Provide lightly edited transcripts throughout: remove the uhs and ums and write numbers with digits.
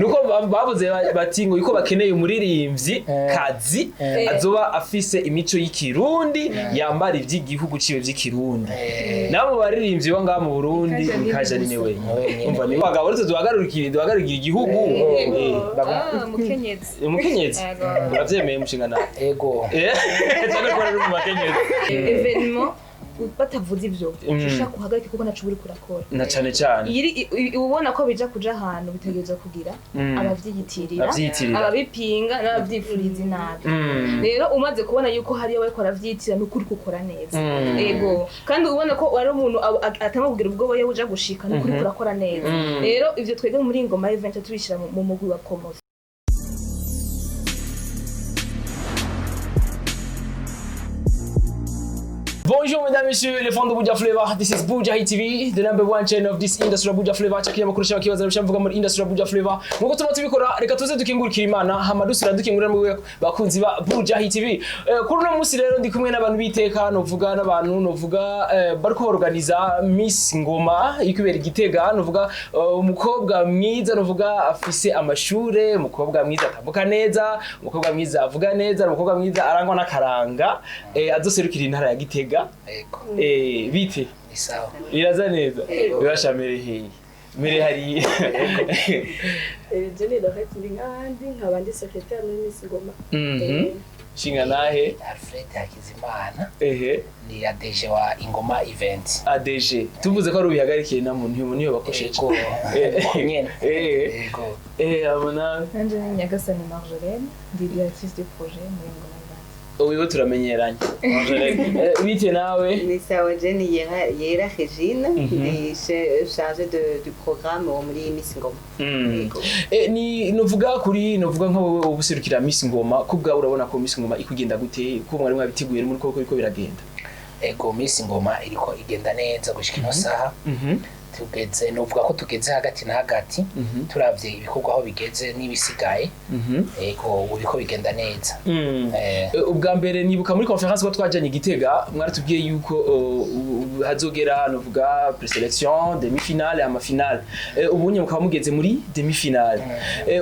Nuko babuze bati ngo yuko bakeneye umuririmbyi kazi azoba afise imico y'ikirundi, yambara ivy'igihugu ciwe vy'ikirundi. Nabo baririmbyi bo ngaha mu Burundi Ni kaja ni gusa. wenyine. Wenyine. Umva, ni bagabo uretse duhagarukira igihugu. Ah, mukenyezi. Umukenyezi. Yego. Uravyemeye, mushinga nawe? Ego. Cyane ko ari mu bakenyezi. Événement batavuze ivyo, ushaka uhagarike kuko naco uri kurakora. Na cane cane. Ubona ko bija kuja ahantu bitegerezwa kugira abavyiyitirira, Abavyiyitirira. ababipinga n'abavyifuriza inabi. Rero umaze kubona yuko hariyo bariko baravyiyitirira, nukuri kukora neza. Ego, kandi ubona ko ari umuntu atanga kugira ubwoba iyo uja gushika, nukuri kurakora neza. Rero ivyo twebwe muri Ngoma Event tubishira mu mugwi wa promotion. Bonjour mesdames, messieurs, les fans de Buja Flavor. This is Buja Hit TV, the number one channel of this industry of Buja Flavor. Chakira makuru shaka kibaza mvuga muri industry of Buja Flavor. Nkuko tuma tubikora, reka tuze dukingurikira Imana, hama dusubira dukingurira mu bakunzi ba Buja Hit TV. Kuri uno munsi rero ndi kumwe n'abantu biteka, novuga n'abantu novuga bariko organiza Miss Ngoma ikubera Igitega, novuga umukobwa mwiza, novuga afise amashure, umukobwa mwiza atambuka neza, umukobwa mwiza avuga neza, umukobwa mwiza arangwa n'akaranga, azoserukira intara ya Gitega. Ego. Bite? Ni sawa. Biraza neza? Bibasha mere heyi mere hariya. Jenny Lorette, ndi nk'abandi, nkaba ndi secrétaire muri Miss Ngoma. Shinga nahe? Alfred Hakizimana. Ehe. Ni ADG wa Ingoma Event. ADG, tuvuze ko ari ubihagarikiye na muntu niyo bakosheje. Ego. Nyene. Ego. Abona. Nanje ni Nyagasani Marjolaine, ndi directrice de projet muri Ngoma Event. Ubu turamenyeranye. Bite nawe? Ni sawa, Jenny Yera, Yera Regine, ndi chargée du programme wo muri Miss Ngoma. Yego. Ni novuga kuri novuga nka wowe ubuserukira Miss Ngoma, ko ubwawe urabona ko Miss Ngoma ikugenda gute, ko mwari mwabiteguye muri koko biriko biragenda? Ego, Miss Ngoma iriko igenda neza gushika ino saha. Tugeze, novuga ko tugeze hagati na hagati. Turavye ibikorwa aho bigeze n'ibisigaye. Ego, ubu biriko bigenda neza. Ubwa mbere nibuka muri conférence ko twajanye Igitega, mwaratubwiye yuko hazogera novuga présélection, demi-finale, ama finale. Ubunye mukaba mugeze muri demi-finale.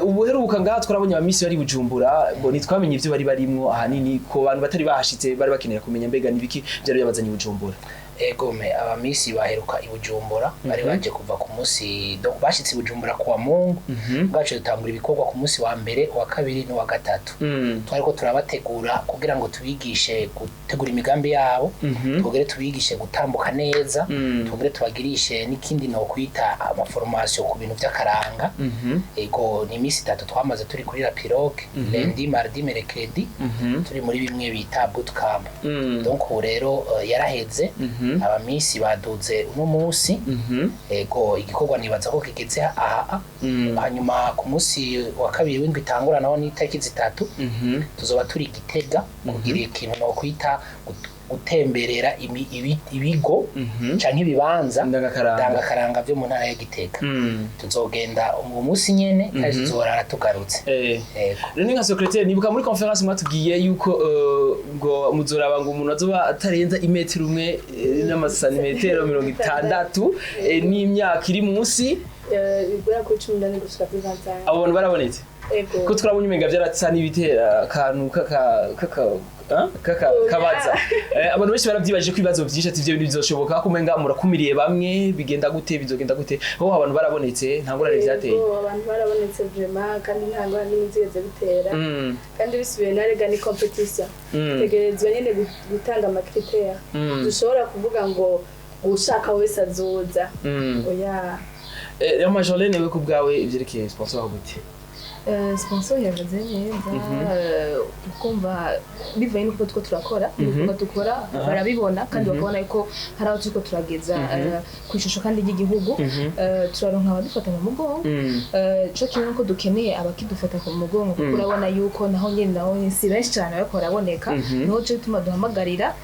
Ubuheruka ngaha twarabonye abamisi bari Bujumbura, bo ntitwamenye ivyo bari barimwo ahanini, ko bantu batari bahashitse bari bakenera kumenya mbega nibiki byari byabazanye i Bujumbura. Ego me, abamisi baheruka i Bujumbura bari baje kuva ku munsi, donc bashitse i Bujumbura kuwa Mungu, bwacu dutangura ibikorwa ku munsi wa mbere, uwa kabiri n'uwa gatatu. Twariko turabategura kugira ngo tubigishe gutegura imigambi yabo, twongere tubigishe gutambuka neza, twongere tubagirishe n'ikindi nokwita ama formation ku bintu vy'akaranga. Ego, ni iminsi 3 twamaze turi kuri La Pirogue, lundi, mardi, mercredi, turi muri bimwe bita bootcamp. Donc ubu rero yaraheze, abamisi baduze uno munsi. Ego, igikorwa nibaza ko kigeze aha. Hanyuma ku munsi wa kabiri w'indwi itangura, naho ni itariki 3, tuzoba turi Gitega kugira ikintu no kwita gutemberera ibigo canke ibibanza Ndangakaranga. ndangakaranga vyo mu ntara ya Gitega. Tuzogenda uwo munsi nyene kandi tuzorara tugarutse. Ego. Rero ni nka secrétaire, nibuka muri conférence mwatubwiye yuko ngo muzoraba ngo umuntu azoba atarenza imetero 1 n'amasantimetero 60, n'imyaka iri munsi Guhera kuri 18 gushika kuri 25. Abo bantu barabonetse? Ego. Ko turabonye umenga vyarasa n'ibitera akantu kaka kaka ah? Kaka kabaza. Abantu benshi baravyibajije ko ibibazo vyinshi, ati ivyo bintu bizoshoboka ko umenga murakumiriye bamwe, bigenda gute, bizogenda gute? Ho abantu barabonetse, nta ngorane vyateye? Ego, abantu barabonetse vraiment, kandi nta ngorane n'imwe zigeze bitera. Kandi bisubiye narega ni compétition. Tegerezwa nyene gutanga ama critères. Dushobora kuvuga ngo ushaka wese azoza. Oya. Rero Majolene, we ku bwawe ivyerekeye sponsor gute? Sponsor ihagaze neza. Ukumva bivanye n'uko two turakora ibikorwa dukora, barabibona kandi bakabona yuko hari aho turiko turageza ku ishusho kandi ry'igihugu. Turaronka abadufata mu mugongo. Co kimwe nuko dukeneye abakidufata ku mugongo, kuko urabona yuko naho nyene naho nyene si benshi cane bariko baraboneka. Niho co gituma duhamagarira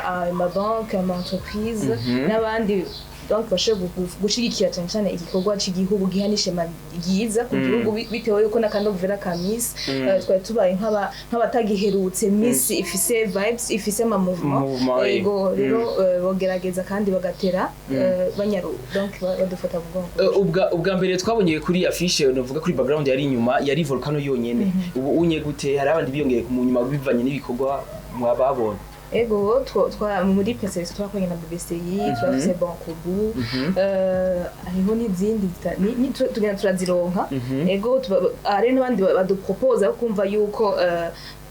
amabanki, ama entreprise n'abandi. Donc bashobore gushigikira cyane cyane igikorwa cy'igihugu giha n'ishema ryiza ku gihugu, bitewe yuko n'akanovera ka Miss twari tubaye nk'abatagiherutse Miss ifise vibes, ifise ama mouvement. Mouvement, oui. Ego rero, bogerageza kandi bagatera banyaru, donc badufata mu mugongo. Ubwa mbere twabonye kuri affiche, novuga kuri background yari inyuma, yari volcano yonyene. Ubu unye gute, hari abandi biyongeye ku nyuma bivanye n'ibikorwa mwababonye? Ego, twa muri présélection twakoranye na BBCI, turafise Bancobu, hariho n'izindi tugenda turazironka. Ego, hari n'abandi baduproposa kumva yuko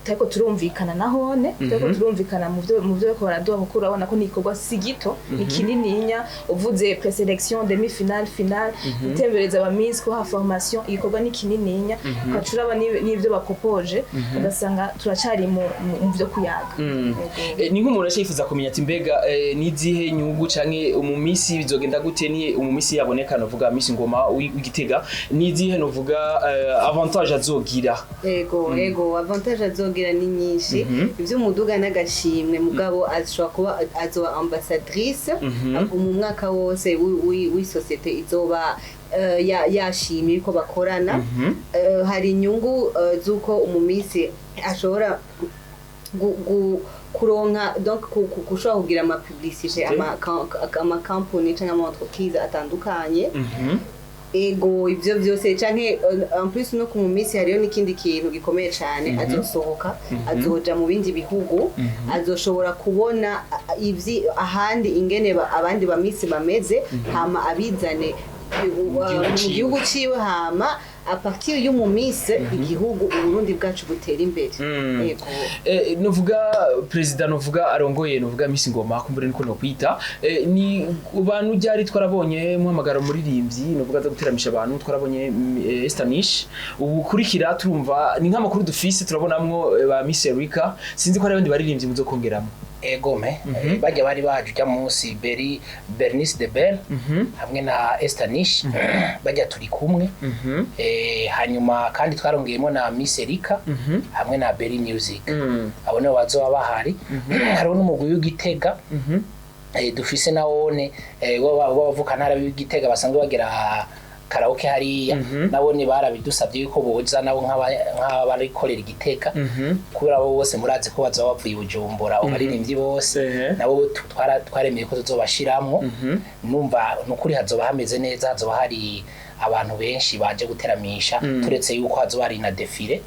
tariko turumvikana nahone, tariko turumvikana mu vyo bariko baraduha, kuko urabona ko ni igikorwa si gito, ni kinininya. Uvuze présélection, demi finale, finale, gutembereza aba miss, kubaha formation, igikorwa ni kinininya. Ugaca uraba n'ivyo bapropoje, ugasanga turacari mu vyo kuyaga. Ego. Ni nk'umuntu aca yifuza kumenya ati mbega nizihe nyungu canke mu misi bizogenda gute, ni mu misi yaboneka, novuga Miss Ngoma w'Igitega, nizihe novuga avantage azogira? Ego, avantage azogira ni nyinshi. Ivy'umuduga n'agashimwe, mugabo ashobora kuba azoba ambassadrice mu mwaka wose w'isosiyete izoba yashimye yuko bakorana. Hari inyungu z'uko umumisi ashobora kuronka, donc gushobora kugira ama publicité, ama company canke ama entreprise atandukanye. Ego, ivyo vyose canke en plus no ku mumisi hariyo n'ikindi kintu gikomeye cane: azosohoka, azoja mu bindi bihugu, azoshobora kubona ivyi ahandi, ingene abandi bamisi bameze, hama abizane mu gihugu ciwe, hama à partir y'umumisi igihugu Uburundi bwacu butera imbere. Ego. Novuga perezida, novuga arongoye, novuga Miss Ngoma, kumbure niko nokwita, ni bantu ryari twarabonye muhamagara umuririmbyi, novuga aza guteramisha abantu, twarabonye Estanish. Ubu kurikira turumva ni nk'amakuru dufise, turabonamwo ba Miss Erika, sinzi ko hari abandi baririmbyi muzokongeramo. Egome, bajya bari baje ujya munsi, Beri Bernice de Bell hamwe na Estanish, bajya turi kumwe. Hanyuma kandi twarongeyemo na Miss Erika hamwe na Berry Music. Abo nibo bazoba bahari. Hariho n'umugwi w'Igitega dufise nawone w'abavukantara b'Igitega basanzwe bagira karaoke hariya. Nabone barabidusabye yuko boza nabo nk'abarikorera Igitega, kubera abo bose murazi ko bazoba bavuye i Bujumbura, abo baririmbyi bose. Nabo twaremeye ko tuzobashiramwo. Numva nukuri hazoba hameze neza, hazoba hari abantu benshi baje guteramisha, turetse yuko hazoba hari na défilé,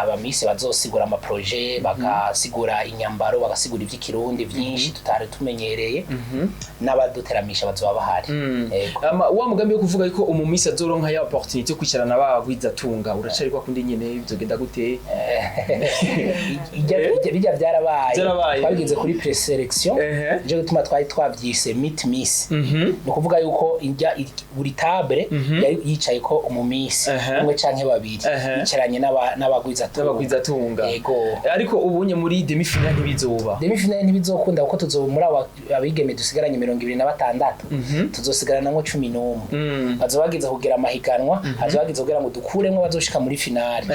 abamisi bazosigura ama projet, bagasigura inyambaro, bagasigura ivy'ikirundi vyinshi tutari tumenyereye, n'abaduteramisha bazoba bahari. Yego. Ama wa mugambi wo kuvuga yuko umumisi azoronka ya opportunité yo kwicarana bagwizatunga uracari kwa kundi nyene, bizogenda gute? Bijya byarabaye. Byarabaye. Twabigize kuri preselection. Nico gituma twari twavyise meet miss. Ni ukuvuga yuko ijya buri table yari yicaye ko umumisi umwe canke babiri, yicaranye n'abagwizatunga. N'abagwizatunga. Yego. Ariko ubunye muri demi finale ntibizoba? Demi finale ntibizokunda, kuko tuzoba muri aba abigeme dusigaranye 26, tuzosigarana nko 11. Bazoba bagize kugira amahiganwa, hazoba bagize kugira ngo dukuremwo bazoshika muri finale.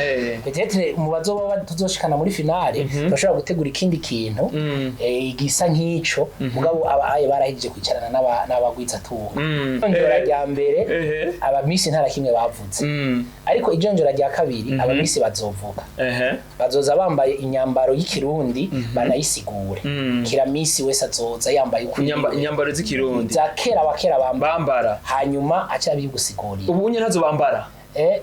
Peut-être mu bazoba tuzoshikana muri finale turashobora gutegura ikindi kintu gisa nk'ico, mugabo aba aye barahejeje kwicarana n'abagwizatunga. Ijonjora rya mbere, abamisi nta na kimwe bavuze, ariko ijonjora rya kabiri abamisi bazovuga. Bazoza bambaye inyambaro y'ikirundi, banayisigure. Kira misi wese azoza yambaye uko Inyambaro z'ikirundi za kera, abakera bambara. Bambara. Hanyuma aca abigusigurira. Ubu unye ntazo bambara?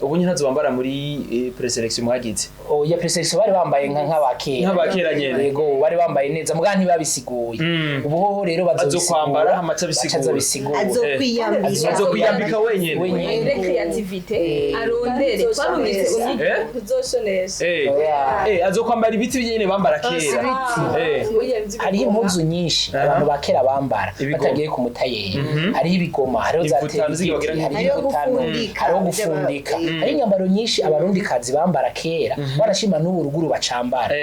Ubu nye ntazo bambara muri preselection mwagize? Oya, preselection bari bambaye nk'abakera. Nk'abakera nyene. Yego, bari bambaye neza, muga ntibabisiguye. Ubu hoho rero bazobisigura. Azokwambara hama aca abisigura. Aca abisigura. Azokwiyambika. Azokwiyambika wenyene. Wenyene. Creativité, arondere twarumvise Uzoshonesha. Oya. Azokwambara ibiti nyene bambara kera. Hariho impuzu nyinshi abantu ba kera bambara Ibigoma. batagiye ku mutayeri. Hariho ibigoma, hariho za Imvutano terigiti, zigira hariho Hariho imvutano, gufundika. hariho gufundika. Kwambika hari inyambaro nyinshi abarundi kazi bambara kera, barashima n'ubu ruguru bacambara,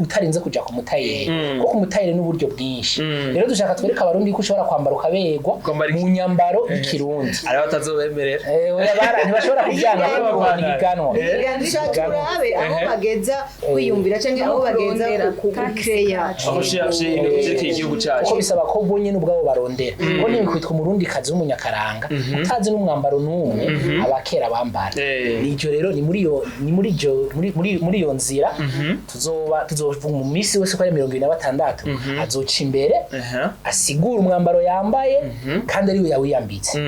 utarinze kuja ku mutayeri, kuko umutayeri n'uburyo bwinshi. Rero dushaka twereke abarundi ko ushobora kwambara ukaberwa Kwambara mu nyambaro y'ikirundi. Hari abatazobemerera. Oya, ntibashobora kubyanga Eh, kuko ni higanwa. Dushaka turabe aho bageza kwiyumvira canke aho bageza Kurondera kukeya. Aho shira ibintu vyerekeye igihugu cacu. Kuko bisaba ko bo nyene ubwabo barondera, kuko ntibikwitwa umurundi kazi w'umunyakaranga utazi n'umwambaro n'umwe abakera bambara. Niryo rero ni muri iyo ni muri iryo muri muri muri iyo nzira tuzoba tuzovuga mu minsi wese ko ari 26 azoca imbere, asigura umwambaro yambaye kandi ariwe yawiyambitse.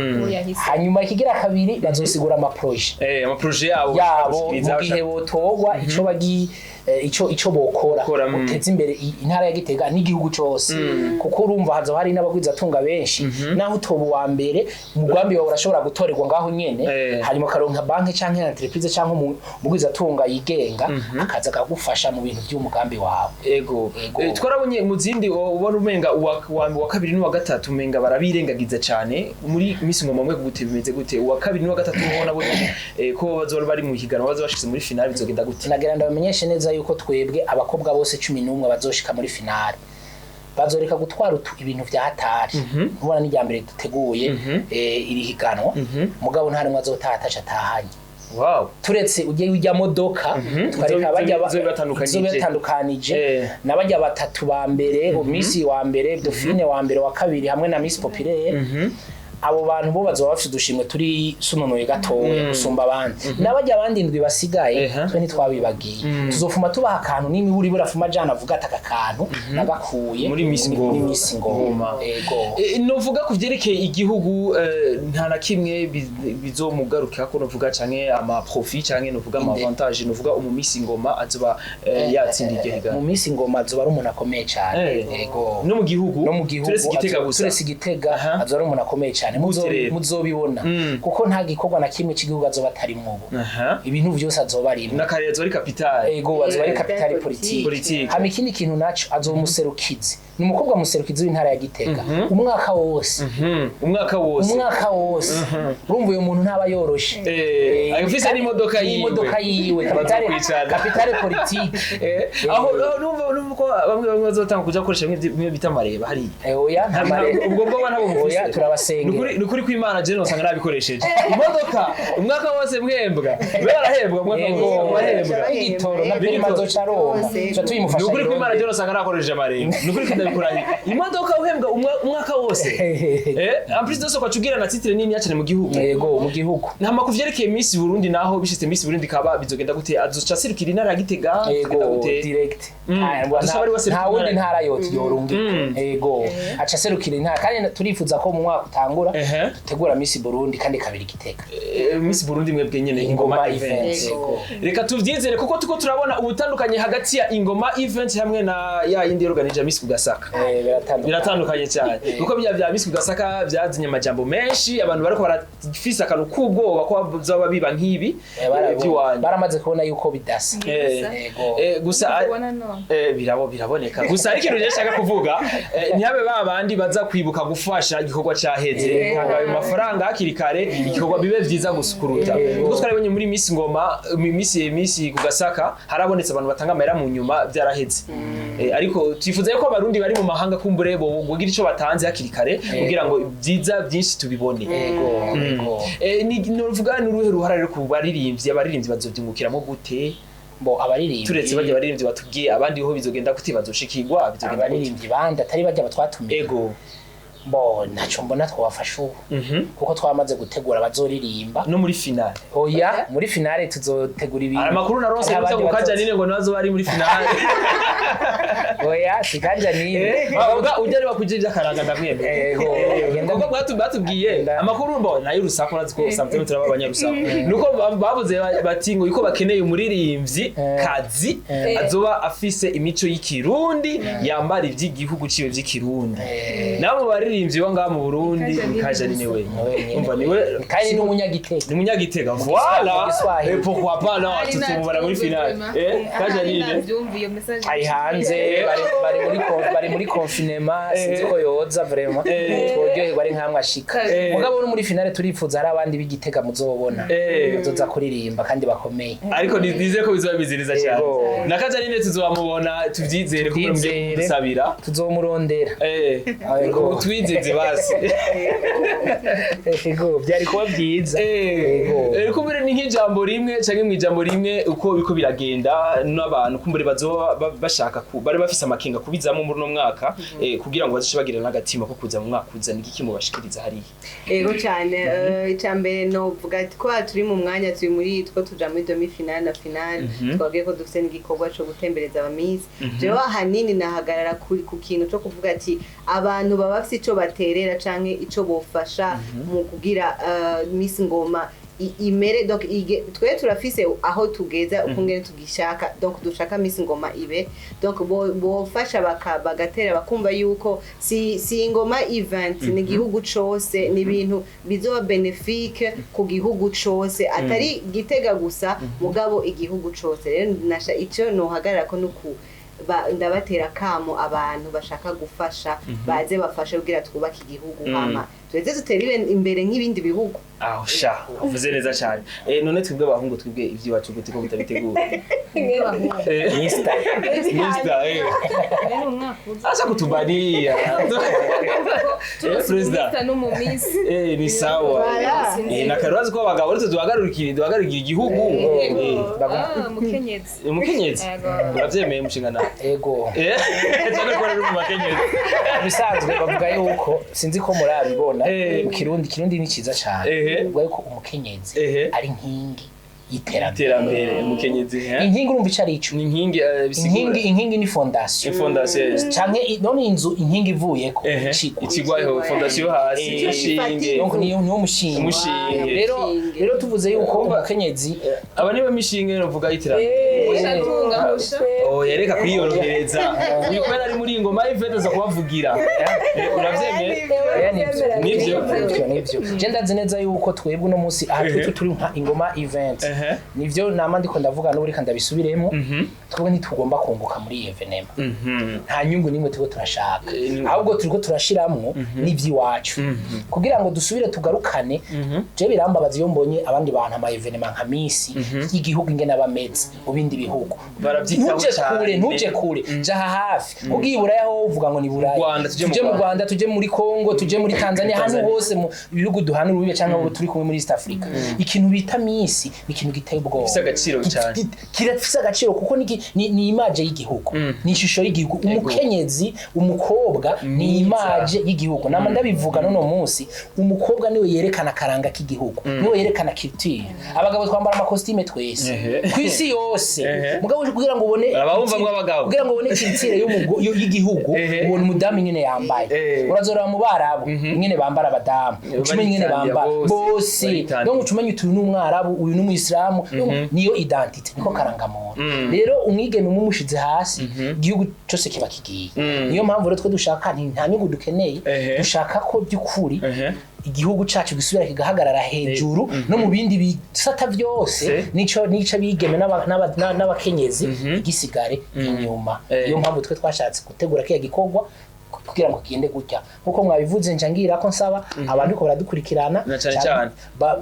Hanyuma ikigira kabiri, bazosigura amaproje Amaproje yabo yabo mu bashaka gihe botorwa, ico bagi ico bokora Bokora, uteze imbere intara ya Gitega n'igihugu cose, kuko urumva hazoba hari n'abagwizatunga benshi. Naho utoba uwa mbere, umugambi wawe urashobora gutorerwa ngaho nyene, hanyuma ukaronka banki canke entreprise canke umugwizatunga yigenga akaza akagufasha mu bintu by'umugambi wawe. Ego. Ego. Twarabonye mu zindi ubona umenga uwa kabiri n'uwa gatatu umenga barabirengagiza cyane. Muri Miss Ngoma mwe gute, bimeze gute? Uwa kabiri n'uwa gatatu ho nabo nyene, ko bazoba bari mu higanwa, bazoba bashize muri finale, bizogenda gute? Nagira ndabamenyeshe neza yuko twebwe abakobwa bose 11 bazoshika muri finale bazoreka gutwara ibintu vya hatari. Ntubona n'irya mbere duteguye iri higanwa, mugabo nta rimwe azotaha ataca atahanye, turetse ujye ujya modoka tukareka bajya Izo bibatandukanije. izo bibatandukanije na bajya batatu ba mbere, Miss wa mbere, Dauphine wa mbere, wa kabiri hamwe na Miss Populaire. Abo bantu bo bazoba bafite udushimwe turi sunonoye gatoya gusumba abandi. N'abajya abandi indwi basigaye, twe ntitwabibagiye, tuzofuma tubaha akantu n'imiburi burafuma jana avuga ati aka kantu nagakuye Muri Miss Ngoma. muri Miss Ngoma. Ngoma. Ego. Novuga ku vyerekeye igihugu, nta na kimwe bizomugarukira ko novuga canke ama profit canke novuga ama Inde. avantage, novuga umu Miss Ngoma azoba yatsinda iryo Mu higanwa. Miss Ngoma azoba ari umuntu akomeye cyane. Ego. No mu gihugu? No mu gihugu. Turetse Igitega gusa? Turetse Igitega, azoba ari umuntu akomeye cyane. Rero? Muzobibona, kuko nta gikorwa na kimwe cy'igihugu azoba atarimwo ubu. Ibintu byose azoba arimwo. N'akarere azoba ari capitale. Ego, azoba ari capitale Politique. politique. Politique. Hama ikindi kintu naco, azoba umuserukizi, ni umukobwa muserukizi w'intara ya Gitega umwaka wose. Umwaka wose. Umwaka wose. Urumva uyu muntu ntaba yoroshe. Afise n'imodoka yiwe. N'imodoka yiwe, capitale Bazokwicarana. capitale politique. Aho numva ko bamwe bazotanga kuja gukoresha bimwe bita amareba hariya. Oya, nta mareba. Ubwo bwoba ntabwo mufise? Oya, turabasengera. Nukuri kw'Imana, je nosanga nabikoresheje imodoka umwaka wose mwembwa, be barahembwa umwaka wose, barahembwa. Igitoro na perima azoca aronka, tuca tuyimufasha. Nukuri kw'Imana, irondera. je nosanga nakoresheje amareba, nukuri ko ndabikurahiye. Imodoka uhembwa umwaka wose, en plus dose ukaca na titre nini cyane mu gihugu. Yego, mu gihugu. Ntama ku vyerekeye Miss Burundi naho, bishitse Miss Burundi kaba bizogenda gute? Azoca asirukira intara ya Gitega? Bizogenda Yego. gute? Direct. Azoca ari we Nta wundi aserukira ntara yoti yorunga. Yego, aca aserukira intara, kandi turifuza ko mu mwaka utangura dutegura Miss Burundi kandi kabiri Gitega. Miss Burundi mwebwe nyene, Ingoma Ingoma Event. Event. Yego. Reka tuvyizere, kuko tuko turabona ubutandukanye hagati ya Ingoma Event hamwe na ya yindi yorganije Miss Kugasaka. Biratandukanye. Biratandukanye cyane, kuko bya Miss Kugasaka byazinye amajambo menshi, abantu bariko barafise akantu k'ubwoba ko bazoba biba nk'ibi by'iwanyu. Baramaze kubona yuko bidasa. Yego. Gusa Ubona none. Biraboneka. Gusa ariko ikintu nshaka kuvuga, ntihabe ba bandi baza kwibuka gufasha igikorwa caheze, ntabwo ayo mafaranga hakiri kare, igikorwa bibe vyiza gusukuruta, kuko twarabonye muri Miss Ngoma, Miss Kugasaka, harabonetse abantu batanga amahera mu nyuma byaraheze. Ariko twifuza yuko abarundi bari mu mahanga kumbure bo bogira ico batanze hakiri kare kugira ngo vyiza byinshi tubibone. Yego, yego. Novuga ni uruhe ruhara rero ku baririmbyi? Abaririmbyi bazovyungukiramo gute? Bo abaririmbyi, Turetse bajya abaririmbyi batubwiye, abandi ho bizogenda gute? Bazoshikirwa? Bizogenda gute? Abaririmbyi bandi atari bajya batwatumiye? Ego. Bo ntacyo mbona twabafasha ubu, kuko twamaze gutegura abazoririmba. No muri finale? Oya, muri finale tuzotegura ibintu. Hari amakuru naronse Hari gusa abandi ngo bazoza. Kajanine ngo nazo bari muri finale. Oya, si Kajanine. Uga ujya areba kujya iby'akaranga ndamwemera. Ego. Kuko batubwiye amakuru mbo nayo urusaku, urazi ko sometimes turaba abanyarusaku, nuko bavuze bati ngo yuko bakeneye umuririmbyi kazi azoba afise imico y'ikirundi, yambara iby'igihugu ciwe by'ikirundi. Nabo mu baririmbyi bo ngaha mu Burundi, Kajanine Kajanine gusa. wenyine, umva niwe. Kandi n'umunyagitega. Ni munyagitega, voilà. Mu Giswahili. Et pourquoi pas? Non, Ari tutumubona muri nabyumve finale. vraiment. Kajanine. Nabyumva iyo message. Ayihaye. Hanze bari muri confinement, sinzi ko yoza vraiment. Tworyoherwa ari nkamwe ashika. Mugabo no muri finale turifuza hari abandi b'Igitega muzobona bazoza kuririmba kandi bakomeye. Ariko nizere ko bizoba bimeze neza cyane. Yego. Na Kajanine tuzobamubona, tuvyizere ko mugiye Tuvyizere. kudusabira. Tuzomurondera. Yego. Utwizeze basi. Yego, byari kuba byiza. Yego. Kumbure ni nk'ijambo rimwe canke mw'ijambo rimwe, uko biko biragenda n'abantu kumbure bazoba bashaka bari bafise amakenga kubizamo muri uno mwaka, kugira ngo bazoce bagira n'agatima ko kuza mu mwaka uza, ni iki mubashikiriza hariya? Ego cyane. Icya mbere novuga ati ko turi mu mwanya, turi muri two tuja muri demi finale na finale, twabwiye ko dufite n'igikorwa co gutembereza aba miss. Jewe ahanini nahagarara ku kintu co kuvuga ati abantu baba bafise ico baterera canke ico bofasha mu kugira Miss Ngoma imere, donc twe turafise aho tugeza ukungene tugishaka, donc dushaka Miss Ngoma ibe, donc bofasha bagatera bakumva yuko si Ingoma Event, ni igihugu cose, ni ibintu bizoba bénéfique ku gihugu cose, atari Gitega gusa, mugabo igihugu cose. Rero nasha ico nohagarara ko nuku ndabatera kamo abantu bashaka gufasha baze bafashe kugira twubake igihugu, hama tuheze dutere imbere nk'ibindi bihugu. Aho sha uvuze neza cyane. None twebwe abahungu, twebwe iby'iwacu gute ko mutabitegura? Mister. Mister, Rero umwaka uza acha kutubania. Turose President. umu mister n'umu miss. Ni sawa. Voilà. Na karuzi ko abagabo ariko duhagarukira igihugu. Ah, mukenyezi. Umukenyezi. Yego. Uravyemeye mushinga nawe? Ego. Cyane ko ari mu bakenyezi. Bisanzwe bavuga yuko, sinzi ko murabibona, mu Kirundi, Kirundi ni cyiza cyane, bavuga yuko umukenyezi ari inkingi y'iterambere. Iterambere, umukenyezi, eh? Inkingi, urumva ico ari ico? Ni inkingi, bisigura Inkingi ni fondation. Fondation. Canke none inzu inkingi ivuyeko icigwa. Ikigwaho fondation hasi. Ishinge. Donc niyo mushinge. Umushinge. Rero Umushinge. rero tuvuze yuko umukenyezi Aba nibo mishinge novuga y'iterambere. Ushatunga musha. Oh, yareka kwiyorohereza. Uyu kubera ari muri Ingoma Event aza kubavugira. Uravyemeye? Oya, nivyo. Nivyo. Nivyo, nivyo. Je ndazi neza yuko twebwe uno munsi aha twe turi nka Ingoma Event, nivyo nama ndiko ndavuga n'ubu reka ndabisubiremo, twebwe ntitugomba kunguka muri iyi événement. Nta nyungu nimwe turiko turashaka, ahubwo turiko turashiramwo n'ivy'iwacu kugira ngo dusubire tugarukane. Je birambabaza iyo mbonye abandi bantu ama événement nka Miss y'igihugu ingene aba ameze mu bindi bihugu. Baravyitaho Ntuje cane. kure, ntuje kure, jaha hafi ugiye i Buraya, ho uvuga ngo ni Buraya. Rwanda, tuje mu Tuje mu Rwanda. Rwanda, tuje muri Congo, tuje muri Tanzania, hano Tanzania. hose mu bihugu duhana urubibe cyangwa abo turi kumwe muri East Africa, ikintu bita Miss ni ikintu giteye ubwoba. Gifise agaciro cane. Kirafise agaciro kuko ni image y'igihugu, ni ishusho y'igihugu. Umukenyezi, umukobwa ni Mwiza. image y'igihugu. Nama ndabivuga n'uno munsi, umukobwa niwe yerekana akaranga k'igihugu, niwe yerekana culture. Abagabo twambara amakositime twese ku isi yose, mugabo kugira ngo ubone Barabumva mw'abagabo. kugira ngo ubone culture y'igihugu, ubona umudamu ingene yambaye. Urazoraba mu Barabu ingene bambara abadamu, ucumenye ingene Baritandiye bambara bose. bose. Baritandiye. Donc ucumenye utu n'umwarabu, uyu n'umuyisilamu, niyo identité, niko karangamuntu. Rero umwigeme mumushize hasi, igihugu cyose kiba kigiye. Niyo mpamvu rero twe dushaka, nta nyungu dukeneye, dushaka ko by'ukuri igihugu cacu gisubira kigahagarara hejuru no mu bindi bisata byose, nico abigeme n'abakenyezi gisigare inyuma. Niyo mpamvu twe twashatse gutegura kiya gikorwa kugira ngo kigende gutya nkuko mwabivuze. Nca ngira ko nsaba abantu ko baradukurikirana Na cane cane.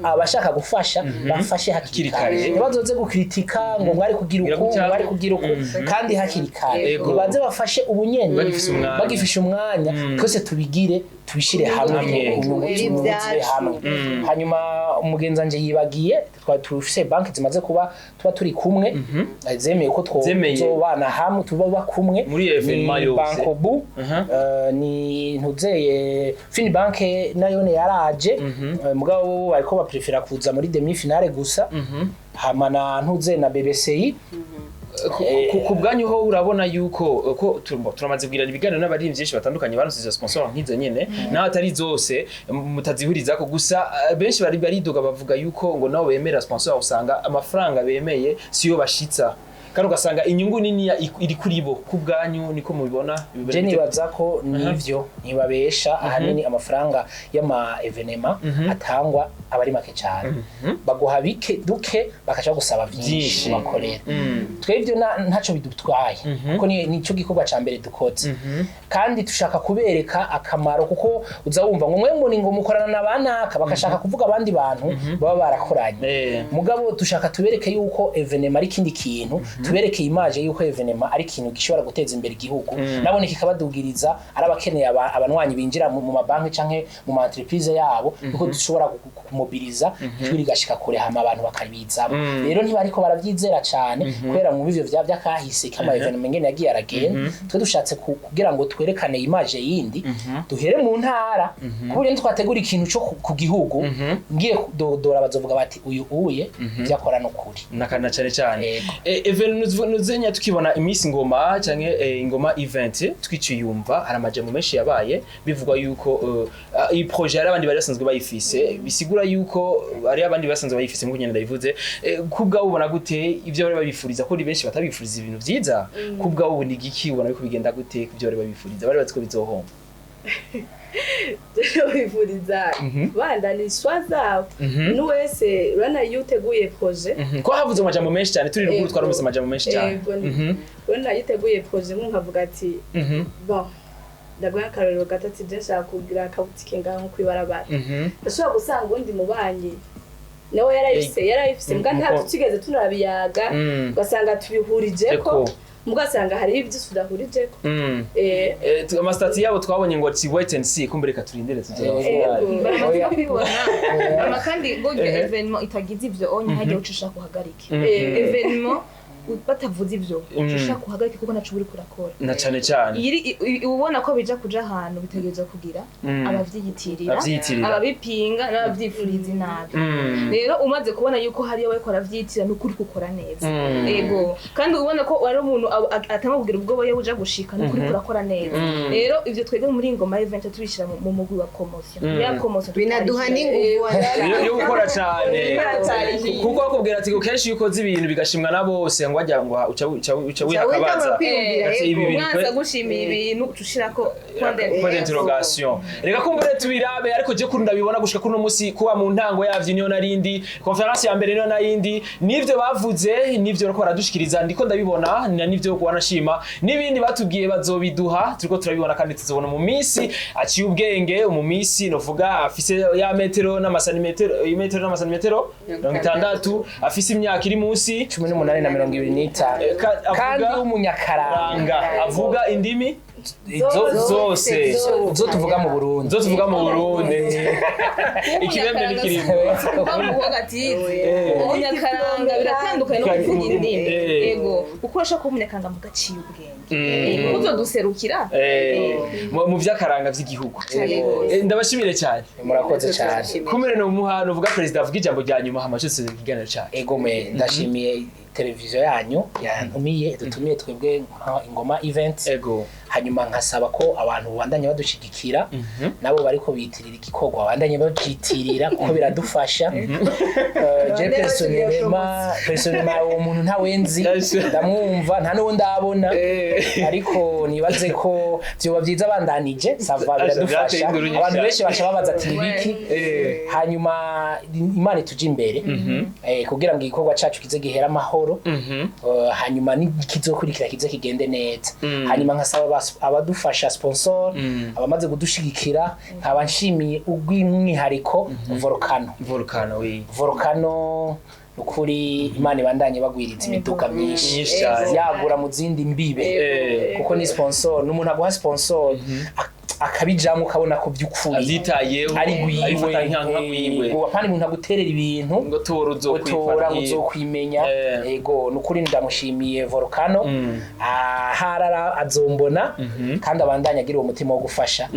abashaka gufasha bafashe hakiri Hakiri kare. kare, ntibazoze gukritika ngo mwari kugira Kugira uku, gutya. mwari kugira uku, kandi hakiri kare. Nibanze bafashe ubunyene Bagifise umwanya. bagifishe umwanya, twese tubigire, tubishire hamwe, Hamwe. inyungu Tubere zibe ibyacu. hamwe. Hanyuma umugenzi wanje yibagiye, twari tufise banki zimaze kuba tuba turi kumwe, zemeye ko Zemeye. twobana hamwe, tuba kumwe Muri événement Ni yose. Bankobu, ni ntuzeye Finibank nayone yaraje, mugabo bo bariko baprefera kuza muri demi finale gusa, hama na ntuze na BBCI. Ku bwanyu ho urabona yuko ko turamaze kugirana ibiganiro n'abaririmbyi benshi batandukanye baronse izo sponsor nk'izo nyene, naho atari zose mutazihurizako gusa, benshi bari baridoga bavuga yuko ngo nabo bemera sponsor usanga amafaranga bemeye siyo bashitsa. Kandi ugasanga inyungu nini iri kuri bo. Ku bwanyu niko mubibona? Je nibaza ko nivyo ntibabesha, ahanini amafaranga y'ama événements atangwa aba ari make cyane. Baguha bike duke, bakaca gusaba Vyinshi. vyinshi bakorera. Twebwe ntaco bidutwaye, kuko nico gikorwa ca mbere dukoze, kandi dushaka kubereka akamaro, kuko uza wumva ngo mwe ngo ni ngo mukorana na banaka, bakashaka kuvuga abandi bantu baba barakoranye. Mugabo dushaka tubereke yuko événement ari ikindi kintu, tubereke image yuko événement ari ikintu gishobora guteza imbere igihugu, nabone kikabadugiriza, ari abakeneye abanywanyi binjira mu mabanki canke mu ma entreprise yabo, kuko dushobora kumobiliza ijwi rigashika kure, hama abantu bakabizamo. Rero ntibariko baravyizera cane kubera mu bivyo vya vyakahise kama événement ngene yagiye aragenda. Twe dushatse kugira ngo twerekane image yindi, duhere mu ntara, ku buryo nitwategura ikintu co ku gihugu, ngiye kudodora bazovuga bati uyu uye ivyakora n'ukuri. Nakana cyane cyane. Yego. Event nuzenya tukibona iminsi Ngoma canke Ingoma Event, twiciyumva hari amajambo menshi yabaye bivugwa yuko iyi projet hari abandi bari basanzwe bayifise, bisigura yuko hari abandi basanzwe bayifise nk'uko nyene ndabivuze. Ku bwawe ubona gute ivyo bari babifuriza, ko ni benshi batabifuriza ibintu vyiza? Ku bwawe ubona igiki, ubona biko bigenda gute? Ku byo bari babifuriza, bari bazi ko bizohomba? Bifuriza bandanishwa zabo n'uwese urabona iyo uteguye projet. Ko havuze amajambo menshi cyane turi ruguru, twarumvise amajambo menshi cyane. Yego, urabona iyo uteguye projet, nkavuga ati bon, ndaguha akarorero gato, ati je nshaka kugira akabutike ngaho nko kw'ibarabara, ndashobora gusanga undi mubanyi nawe yarayifise mbwa ntabwo tugeze tunarabiyaga, ugasanga tubihurijeko, mugasanga hariho ibyo tudahurijeko. Amasitati yabo twabonye ngo ati wait and see, kumbe reka turindire tuzaba. Yego. Baramaze Oya. kubibona. Ama kandi burya événement itagize ivyo onye hagiye uca ushaka uhagarike événement batavuze ivyo, uca ushaka uhagarike, kuko ntaco uriko urakora. Na cane cane. Ubona ko bija kuja ahantu bitegerezwa kugira abavyiyitirira, Abavyiyitirira. ababipinga n'abavyifuriza inabi. Rero umaze kubona yuko hariyo bariko baravyitira, ni ukuri kukora neza. Ego, kandi ubona ko ari umuntu atanga kugira ubwoba iyo uja gushika, ni ukuri kurakora neza. Rero ivyo twebwe muri Ingoma Event tubishira mu mugwi wa promotion, ya promotion. Binaduha n'inguvu. Yo gukora cane. Gukora cane. Kuko bakubwira ati kenshi iyo ukoze ibintu bigashimwa na bose, ngo wajya ngo uca wiha Uca akabaza. kwiyumvira, Ati ibi yego. bintu Umwanzi agushimiye ibintu, uca ushirako point d'interrogation. Reka kumbure tubirabe, ariko je kuri ndabibona gushika kuno musi kuba mu ntango yavyo niyo narindi conférence ya mbere, niyo narindi nivyo bavuze, nivyo bariko baradushikiriza, ndiko ndabibona na nivyo wanashima n'ibindi batubwiye bazobiduha, turiko turabibona kandi tuzobona mu minsi aciye ubwenge, mu minsi novuga afise ya metero n'amasantimetero, imetero n'amasantimetero 60, afise imyaka iri munsi 18 na 25. Avuga kandi w'umunyakaranga. Ranga avuga indimi zose. Zo tuvuga mu Burundi. Zo tuvuga mu Burundi, ikibembe n'ikirimo. Umunyakaranga biratandukanye no kuvuga indimi. Yego, kuko urashobora kuba umunyakaranga mugaciye ubwenge. Yego, uzoduserukira. Mu vy'akaranga vy'igihugu. Cane gose. Ndabashimire cyane. Murakoze cyane. Kumere no muha novuga perezida avuga ijambo rya nyuma, hama cyose ikiganiro cyacu. Ego me, ndashimiye televiziyo yanyu yantumiye, dutumiye twebwe nka Ingoma Event. Hanyuma nkasaba ko abantu babandanya badushigikira, nabo bariko bitirira igikorwa babandanye babyitirira, kuko biradufasha. Je personnellement uwo muntu ntawe nzi, ndamwumva, nta n'uwo ndabona, ariko nibaze ko vyoba vyiza bandanije, ça va, biradufasha. Byateye inkuru nyinshi Abantu cyane. benshi baca babaza ati nibiki. Hanyuma Imana ituje imbere, kugira ngo igikorwa cacu kize gihere amahoro. Hanyuma n'ikizokurikira kize kigende neza. Hanyuma nkasaba abadufasha, sponsor, abamaze kudushigikira, nkaba nshimiye ubw'umwihariko Volcano. Volcano, oui. Volcano, nukuri Imana ibandanye bagwiriza imiduga myinshi, Myinshi cyane. yagura mu zindi mbibe, kuko ni sponsor, n'umuntu aguha sponsor akabijamwo, ukabona ko by'ukuri Avyitayeho, ari gwiwe. abifata nka gwiwe. Apana umuntu aguterera ibintu ngo tora utora ngo uzokwifata. uzokwimenya. Ego, nukuri ndamushimiye Volcano. Aharara azombona, kandi abandanya agira uwo mutima wo gufasha.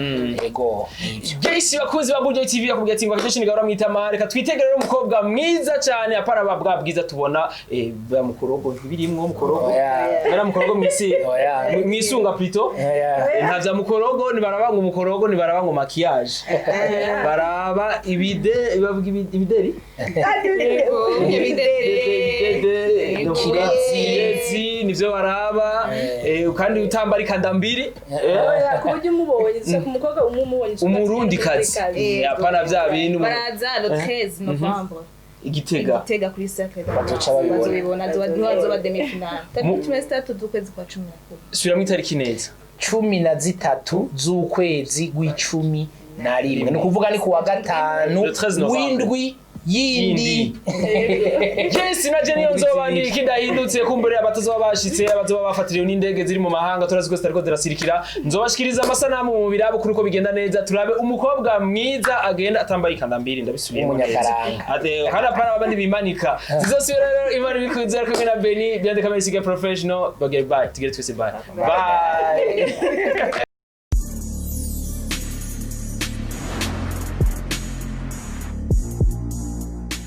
Ego, nivyo. Jayce, bakunzi ba Buja TV, yakubwiye ati ngo akenshi nigahora mwitama. Reka twitegere rero umukobwa mwiza cyane, apana ba bwa bwiza tubona ba mukorogo, ntibirimwo mukorogo. Oya. Bera mukorogo mwisi Oya. mwisunga plutôt. Oya. Nta vya mukorogo, nibaraba ngo mukorogo, nibaraba ngo maquillage, baraba ibide, bavuga ibideri. Ibideri. Ibidede. Kirezi. Kirezi nivyo baraba, kandi utambara ikandambiri. Oya, ku buryo umubonye, dushaka umukobwa umwe umubonye ushobora Umurundi kazi. Umurundikazi. Apana vya bintu. Baraza le 13 novembre. Igitega. Igitega kuri Cercle d'Art. Bazoca babibona. Bazobibona, niho hazoba demi-finale tariki 13 z'ukwezi kwa 11. Subiramwo itariki neza. 13 z'ukwezi gw'icumi na rimwe, ni ukuvuga ni ku wa gatanu Le 13 novembre. w'indwi yindi. Yes, na je niyo nzoba ndi ikidahindutse. Kumbure abatazoba bashitse, abazoba bafatiriwe n'indege ziri mu mahanga, turazi ko zitariko zirasirikira, nzobashikiriza amasanamu mu birabo kuri uko bigenda neza, turabe umukobwa mwiza agenda atambaye ikandambiri. Ndabisubiyemo neza. W'umunyakaranga. Ate kandi apana abandi bimanika. Tuzosubira rero Imana ibikunze, ari kumwe na Beni Biande Kamere Siga Professional. Bagere bye, tugere twese, bye bye.